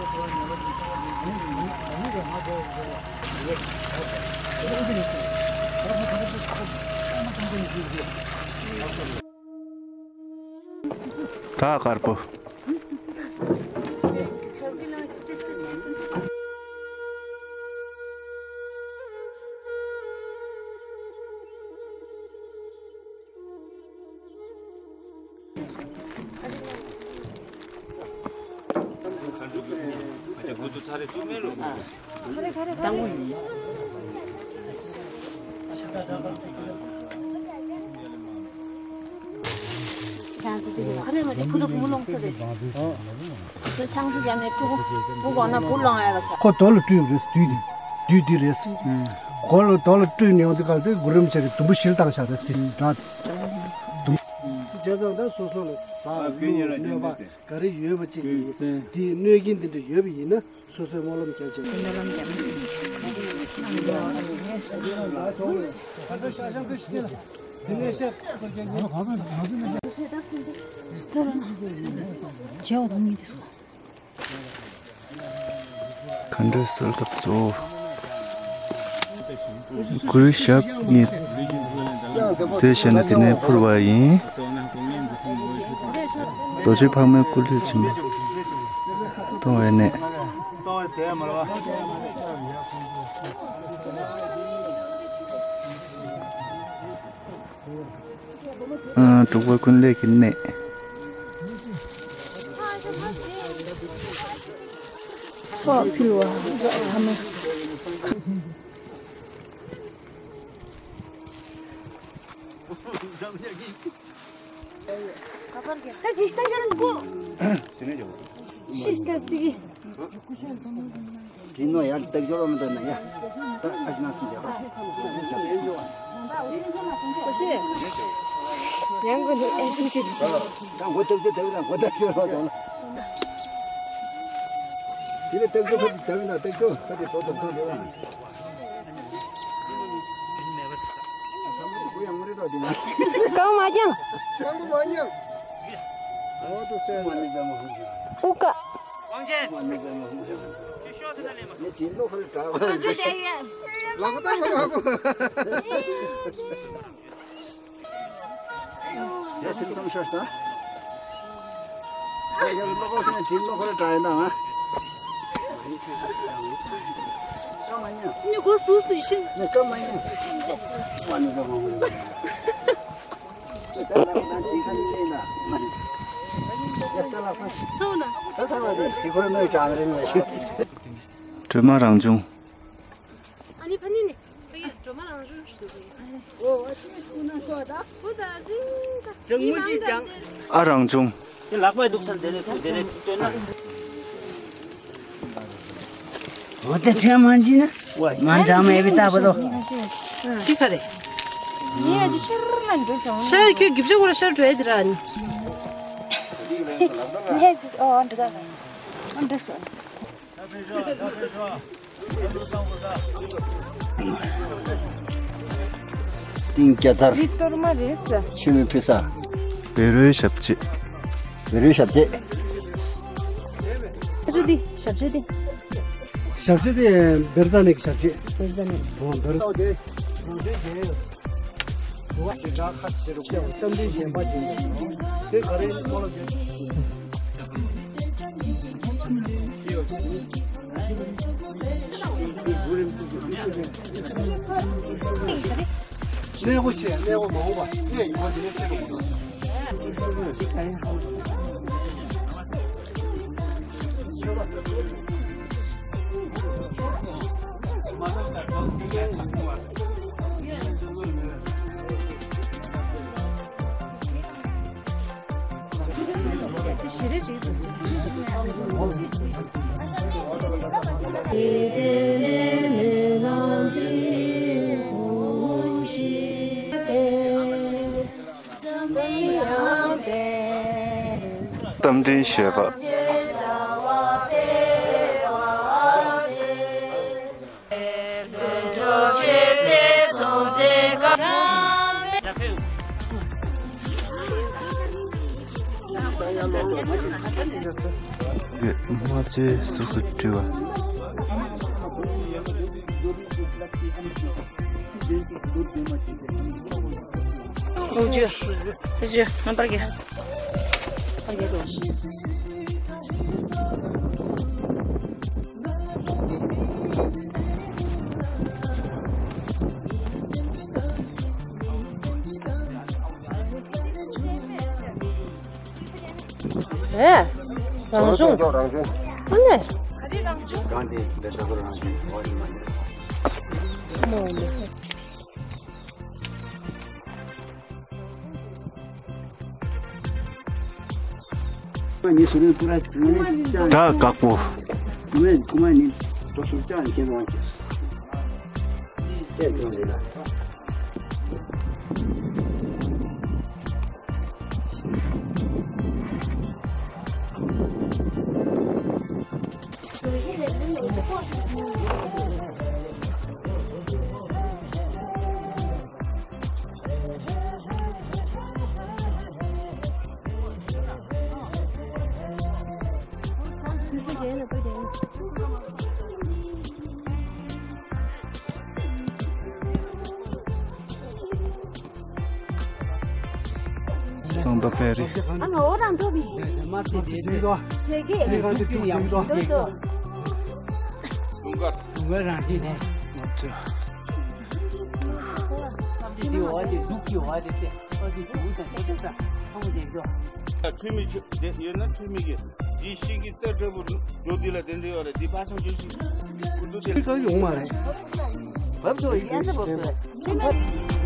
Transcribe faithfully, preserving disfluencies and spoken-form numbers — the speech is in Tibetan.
ད་དཀར་པོ། ཁོ་རྡོ་ལ་སྤྲུལ་རེད། དུས་འདི་དུས་འདི་རེད། གོ་ལ་རྡོ་ལ་སྤྲུལ་ནས་ཡོང་དུས་སྐབས་དེ་གུ་རུ་རིན་པོ་ཆེ་གི་དུམ་བུ་བཞི་ལ་བཏང་བཞག་རེད་ཟེར་འདྲ། དུམ་བུ། བྱས་ཙང་ད་སོ་སོ་ལ་ཟ་ལུག་གནོད་པ་ག་རེ་ཡོད་པ་ཅིག་གི་དེའི་གནོད་སྐྱོན་དེ་འདྲ་ཡོད་པ་ཡིན་ན། སོ་སོའི་སྨོན་ལམ་རྒྱབ་ཅིང་། སྨོན་ལམ་རྒྱབ། མཁའ་འགྲོའི་གསོལ་ཐབ་གཙོ་བོ། གུར་ཞབས་གཉིས། དེ་བཞིན་དེ་ནས་ཕུར་བ་ཡིན། རྡོ་རྗེ་ཕག་མོའི་སྐུ་ལུས་བྱིན་པ་གཏོང་བའི་གནད། ཨ། དྲུག་པ་ཀུན་ལེགས་ཀྱི་གནད། ཚོགས་ཕུལ་བ་ཕ་མ། ད་ཅི་ལྟ་གྱར་འགོ། ཤི་ལྟ་ཙིག་གི། དེ་ནོ་ཡར་སྟེགས་སྦྱོར་མི་འདུག་ན་ཡ། ད་ཨ་ཞི་ན་སུན་རྒྱག་པ། ཡང་གོ་ནི་ཨེ་ཤིང་ཅིག་ད་འགོ་སྟེགས་སྦྱོར་དེ་བས་ན་འགོ་ད་སྦྱོར་བ་དང་། དེ་ནས་སྟེགས་སྦྱོར་ཕ་དེ་བས་ན་སྟེགས་སྦྱོར་ཕ་དེ་དོ་དམ་དོ་དེ་བས་ན། གང་མ་ཀྱང་། གང་མ་ཀྱང་། འོ་དུ་སྟེ་མ་ནི་བེ་མ་ཧུ། ཨུ་ཀ། མ་ནི་བེ་མ་ཧུ། ངས་དྲིན་ལོ་ཁ་ལ་གྲགས་པ། ལག་པ་བཏང་མ་ཐག་གོ། ཡ་དེ་ཚོ་ཤོར་ཤ། ཡ་ཡ་ལོ་ཁོ་སེ་དྲིན་ལོ་ཁོ་ལ་གྲགས་ཡིན་ད་ང་། ཀ་མ་ཉན། ཉོ་གོ་སུ་སུ་ཤིན། ནི་ཀ་མ་ཉན། མ་ནི་ཀ་མ་ཉན། ད་ལ་ད་ཅི་ཁ་ནི་ཡིན་ན། མ་ནི། ཡ་ད་ལ་ཁ། ཚོ་ན། ད་ཚ་བ་དེ་ཞི་ཁོ་ར་ནོའི་གྲངས་རིང་བ་ཞིག་སྒྲོལ་མ་རང་བྱུང་། ཨ་ནི་ཕ་ནི་ནི། ཕ་གི་སྒྲོལ་མ་རང་བྱུང་ཞུ་གི། འོ་ཨ་ཅེ་སུ་ན་ཤོ་ད། བུ་ད་ཟིན་ད། གྲང་མོ་ཅི་གྲང་། ཨ་རང་བྱུང་། དེ་ལག་པའི་འདུག་ས་དེ་ནས་དེ་ནས་སྟོན་ན། འོ་དེ་ཚེ་མ་འཇི་ན། མ་འདྲ་མ་ཡེ་བི་ལྟ་བ་དོ། ཅི་ཁ་རེ། ངས་ཨ་ཅེ་ཤར་ན་འགྲོ་སོང་། ཤར་ཁྱོད་གིབ་ཤ་གོ་ལ་ཤར་འགྲོ་ཡ་དེ་ར་ནི། ངས་ཨ་ཅེ་ཨོ་འགྲོ་ད། འགྲོ་སོང་། ཏིང་རྒྱ་མཚར། རི་གཏོར་མ་རེད་ས། ཆུ་མིག་ཕུ་ས། བཻ་རོའི་ཞབས་རྗེས། བཻ་རོའི་ཞབས་རྗེས། ཨ་ཅོ་འདི་ཞབས་རྗེས་འདི། ཞབས་རྗེས་འདི་བེར་ཙ་ནི་གི་ཞབས་རྗེས། བེར་ཙ་ནི། འོ་བེར། གནས་སྒོ་ཆེ་གནས་སྒོ་མང་བ་གནས་ཡོད་པ་དེ་ནས་ཆེ་རུ་གཏོང་། རྟ་མགྲིན་བཞད་པ། མ་ཚོས་སོ་སོ་བྲིས་པ། ཨེ། རང་བྱུང་། རང་བྱུང་། ཨ་ནི། གང་དེ་འདི་ལྟ་བུ་རང་བྱུང་བ་ཡིན་མ་རེད། ད་དཀག་པོ། སང་ད་པེ་རི། ཨ་ང་འོ་རང་ཐོབ་ཡིན། མ་དེ་དེ་དེ་དོ། བྱེད་ཀྱི། དེ་གང་དེ་ཐུག་ཅིག་དོ། དོ་དོ། དུང་དཀར་རང་བཞིན་ནས། དེ་འོ་དེ་སྡུག་གི་འོ་དེ་དེ་འོ་དེ་སྡུག་དང་དེ་དེ་དང་ཁོང་དེ་འགྲོ། འཁྲུལ་མེད་ཆོས་དེ་ཡོད་ན་འཁྲུལ་མེད་ཀྱི་འདི་ཤིག་གི་རྩ་འབྲས་བུ་འགྲོ་འདི་ལ་དེ་འདྲ་ཡོད་རེད། འདི་པ་སང་ཆོས་ཤིག་ཀུ་ཏུ་དེ་ལ་ཡོང་མ་རེད། བབ་ཆོག་ཡིན་ན་བབ་དགོས།